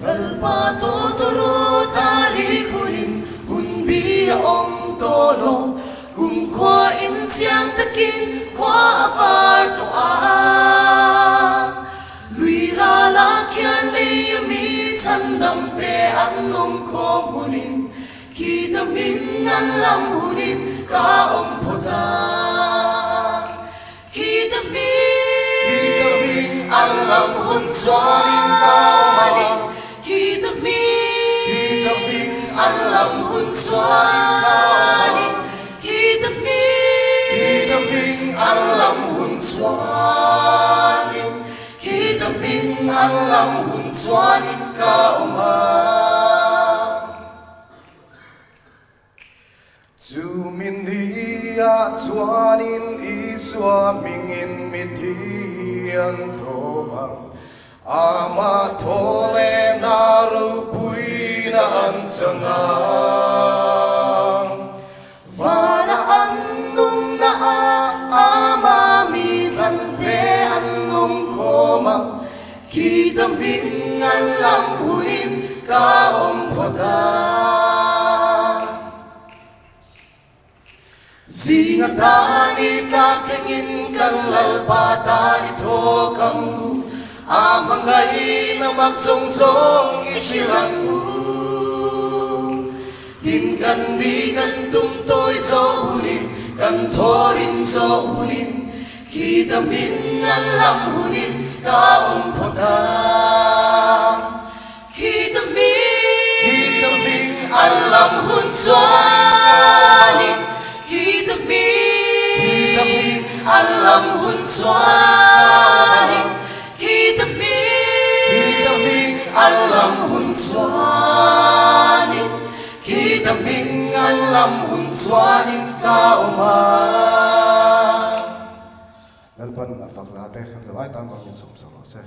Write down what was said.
Lalpa tawtawrawt a ri khurin hun bi a awm tawh lo, kum khua in chiang takin khua a var tawh a. Lui rala khian lei a mi chhandam te an awm khawm hunin khi ta hming an lam hunin ka awm phawt a. Khi ta hming an lam hun chuanin Khi ta hming an lam hun chuanin Khi ta hming an lam hun chuanin Khi ta hming an lam hun chuanin ka awm a. Chumi niah chuanin Isua hmingin mithi an tho vang, amah thaw leh na ropuina an chang ang. Vana an nunna ah ama mi thante an awm khawm ang, khi ta hming an lam hunin ka awm phawt ang. Zinga tan i tlak thlengin kan Lalpa tan i thawk ang u, a hmangaihna mak zawng zawng i hrilh ang u. Tin kan ni kan tum tawi zawh hunin, kan thawrin zawh hunin, khi ta hming an lam hunin ka awm phawt ang. Khi ta hming an lam hun chuanin Khi ta hming an lam hun chuanin Khi ta hming an lam hun chuanin Khi ta hming an lam hun chuanin ka awm a. Lalpan a fak la te kan zavai tan pawh min sawm sak rawh se.